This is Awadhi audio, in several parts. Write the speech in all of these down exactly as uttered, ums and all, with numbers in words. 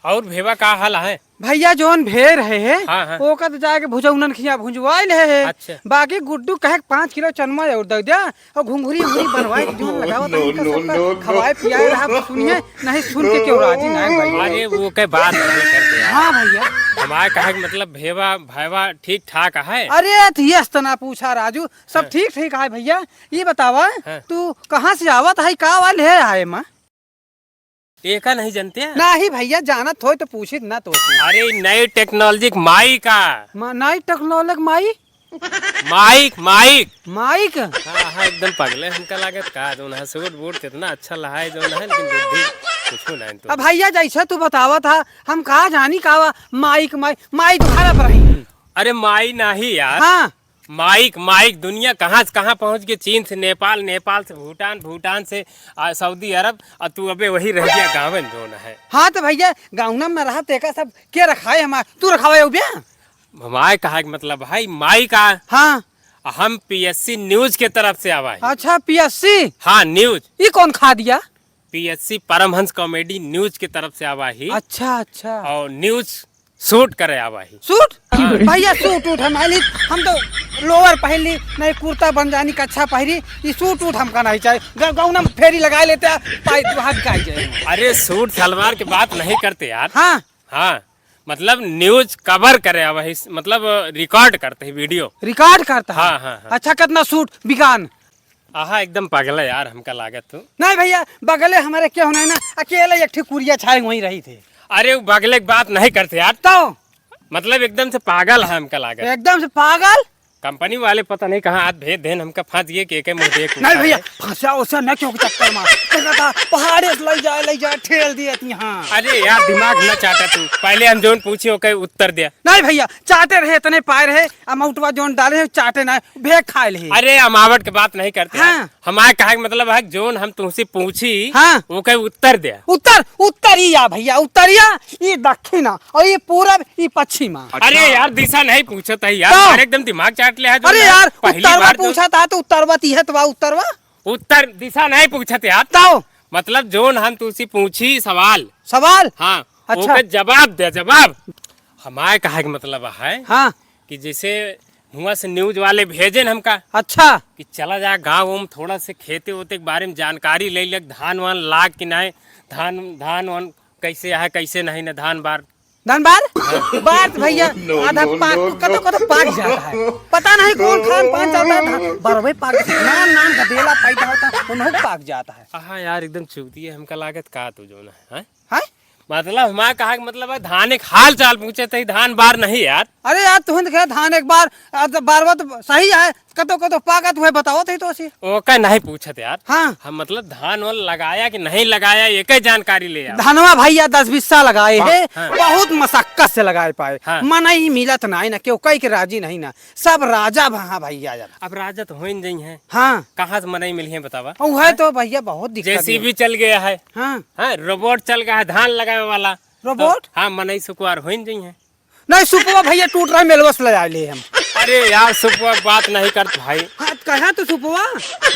और भेवा का हाल है? भइया, जौन भेर है, है, हाँ, हाँ। ओका तो जाके भुजौनन खिया भुंजवाइ ले है। अच्छा। बाकी गुड्डू कहे के पाँच किलो चनमा और दे द्या, और घुंघरी उंघरी बनवाए के जौन लगावत है, उनका सबका खवाए पियाए रहा, सुनिए, नहीं सुन के क्यों राजी ना है भइया। अरे, वो के बात नहीं करते यार। हाँ भइया। हमारे कहे के मतलब भेवा, भैवा ठीक ठाक है। अरे, तो ये तो ना पूछा राजू, सब हाँ। ठीक ठीक है भइया। ये बतावा, हाँ। तू कहाँ से आवत है, का वाले है आए माँ? एका नहीं जानते हैं? नाही भइया, जानत होय तो पूछित ना तो। अरे, नई technology के माई का। मा-, नई technology के माई? माइक, माइक। माइक? हाँ, हाँ, एकदम पगले हमका लागत का, जौन है सूट बूट कितना अच्छा लहाए जौन है, लेकिन बुद्धि कुछो नहीं तो। अब भइया, जैसे तू बतावत हा, हम का जानी का वा, माइक, माइक, माइक खराब रही। अरे, माई नाही यार। हाँ। माइक, माइक, दुनिया कहाँ से कहाँ पहुँच गई, चीन से नेपाल, नेपाल से भूटान, भूटान से, आ, सऊदी अरब, आ तू अबे वही रह गया गाँव में जौन है। हाँ तो भइया, गाँव में रहा तो एका सब के रखाए हमार, तू रखावे हो बे? हमारे कहा के मतलब भाई, माइक आ। हाँ। हम PSC news के तरफ से आवा ही। अच्छा, PSC? हाँ, news। ई कौन खा दिया? PSC परमहंस comedy news के तरफ से आवा ही। अच्छा, अच्छा। और news shoot करे आवा ही। Shoot? हाँ। भइया, suit उट हम आइली, हम तो lower पहन ली, नहीं कुर्ता बंजानी कच्छा पहिरी, ई suit उट हमका नहीं चाही। ग-, गौना में फेरी लगाए लेते हैं, पाई तो हाथ गाई जाए। अरे, suit सलवार के बात नहीं करते यार। हाँ। हाँ, मतलब news cover करे आवा ही, मतलब record करते ही video। Record करता है? हाँ, हाँ, हाँ। अच्छा, कितना suit बिकान? आहा, एकदम पागल है यार, हमका लागत तू। नहीं भइया, बगले हमारे क्यों नहीं ना, अकेले एक ठे कुरिया छाए वहीं रही थे। अरे, वो बगले की बात नहीं करते यार। तो? मतलब एकदम से पागल है हमका लागत। एकदम से पागल? Company वाले पता नहीं कहाँ हाथ भेज देन, हमका फंस गए, के, के मुँह देख नहीं उठा भइया, है। फंसा उसा न क्यों के चक्कर में। देखा था, पहाड़े से लई जाए, लई जाए, ठेल दिए थी, हाँ। अरे यार, दिमाग न चाटा तू। पहले हम जौन पूछे, ओके उत्तर दिया। नहीं भइया, चाटे रहे, इतने पाए रहे, अमाउंटवा जौन डाले हैं, चाटे ना, भेग खाए ले। अरे, अमावट के बात नहीं करते यार। हाँ। हमारे कहा के मतलब है, जौन हम तुमसे पूछी, हाँ। ओके उत्तर दे। उत्तर, उत्तरिया भइया, उत्तरिया, ई दक्षिणा, और ई पूरब, ई पश्चिमा। अरे यार, दिशा नहीं पूछत है यार, तो? अरे एकदम दिमाग चाट ले है, जो अरे ना यार, पहली उत्तरवा बार जो पूछा था, तो उत्तरवा ती है, तो बा उत्तरवा? उत्तर दिशा नहीं पूछत यार। तो? मतलब, जौन हम तुमसे पूछी सवाल। सवाल? हाँ, अच्छा। ओके जवाब दे, जवाब। हमारे कहा के मतलब है हाँ। कि जैसे हुआं से news वाले भेजे न हमका अच्छा। कि चला जा गाँव में थोड़ा से खेते ओते के बारे में जानकारी ले ले, धान वान लाग कि नहीं, धान, धान वान कैसे है, कैसे नहीं न धान बार। धान बार? बार तो भइया, आधा पाक, कतो, कतो पाक जाता है। पता नहीं कौन खान पान जाता है, धान बरवे पाक, नान, नान गदेला पैदा होता है, उन्हों पाक जाता है। हाँ यार, एकदम चूतिया हमका लागत का तू जौन है, हैं? हैं? मतलब, हमार कहा के मतलब है, धान एक हाल चाल पूछे थे, धान बार नहीं यार। अरे यार, तुहन देखे धान एक बार, आ, तो बारवा तो सही है, कतो, कतो पाकत हुए बताओ थे तो असी। ओका नहीं पूछत यार। हाँ। हम मतलब, धान वान लगाया कि नहीं लगाया, एक ही जानकारी ले आओ। धनवा भइया दस बीसा लगाए हाँ, है, हाँ। बहुत मशक्कत से लगाए पाए। हाँ। मनई मिलत नाई ना, क्यों कही के राजी नहीं ना, सब राजा भहाँ भइया जात। अब राजा तो होइन जई हैं। हाँ। कहाँ से मनई मिली हैं बतावा? उहे तो भइया बहुत दिक्कत है। JCB चल गया है। हाँ। हाँ, robot चल गया है धान लगावे वाला। Robot? तो, हाँ, मनई सुकुवार होइन जई हैं। नहीं, सुपवा भइया टूट रहा है, मेलवा से ले आए ले हम। अरे यार, सुपवा बात नहीं करत भाई। हाँ, कहा तू सुपवा?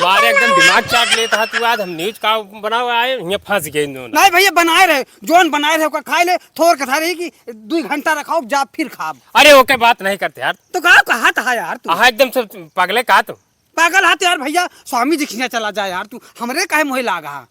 मारे एकदम दिमाग चाट लेता है तू। आज हम news का बनावे आए, यहाँ फंस गए इन दोनों। नहीं भइया, बनाए रहे, जौन बनाए रहे ओका खाए ले, थोर कथा रही कि दुई घंटा रखाओ, जा फिर खाब। अरे ओके बात नहीं करते यार। तो का कहा था यार तू? हाँ, एकदम से पगले का तू? पागल हाथ यार भइया, स्वामी जी खिया चला जा यार तू, हमरे काहे मोहे लाग हा?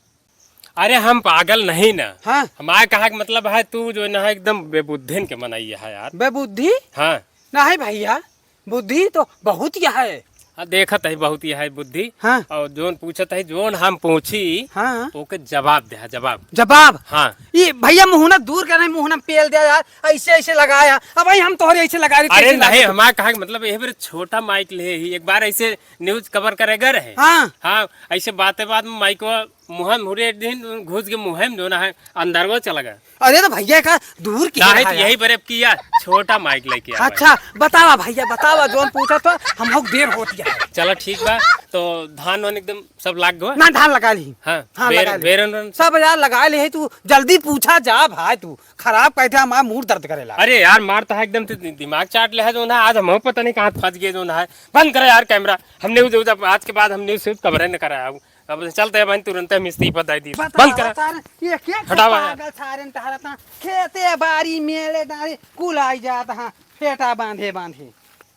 अरे हम पागल नहीं ना। हाँ। हमारे कहा के मतलब है तू जो ना है एकदम बेबुद्धिन के मनई है यार। बेबुद्धि? हाँ। नहीं भइया, बुद्धि तो बहुत ही है। हाँ, देखत है बहुत ही है बुद्धि। हाँ। और जौन पूछत है, जौन हम पूछी, हाँ। ओके जवाब दे, जवाब। जवाब? हाँ। ये भइया मुहना दूर का नहीं, मुहना में पेल दिया यार, ऐसे ऐसे लगाया। अब भाई हम तोहरे ऐसे लगा रही, अरे कैसे नहीं, लगा? हमारे कहा के मतलब ये बेरे छोटा माइक ले ही, एक बार ऐसे news cover करे गए रहे। हाँ। हाँ, ऐसे बाते बात में माइक मुँह में हुरे दिन घुस के मुँह में जो ना है, अंदर वो चला गया। अरे तो भइया का दूर की काहे रहा तो है? यही पर अब किया, छोटा माइक लेके आवा। अच्छा, बतावा भइया, बतावा, जौन पूछा तो हम लोग देर होती है। चला ठीक बा, तो धान वान एकदम सब लाग गवा? ना, धान लगा ली। हाँ, हाँ, बेर, लगा ली। बेरन रन। सब यार लगा ली है, तू जल्दी पूछा जा भाई, तू खराब कहते हमारा मूड दर्द करेला। अरे यार, मार तो है एकदम, तू दि-, दिमाग चाट ले है जो ना, आज हम पता नहीं कहाँ फंस गए जो ना है। बंद करे यार camera, हम news, आज के बाद हम news सिर्फ cover न कराया। अब चलते हैं बहन, तुरंत हम इस्तीफा दे दी। बंद करा। ये क्या हटावा यार। पागल सारे ने टहरत हैं, खेते बारी मेले डारे कुल आई जात हैं, फेटा बांधे बांधे।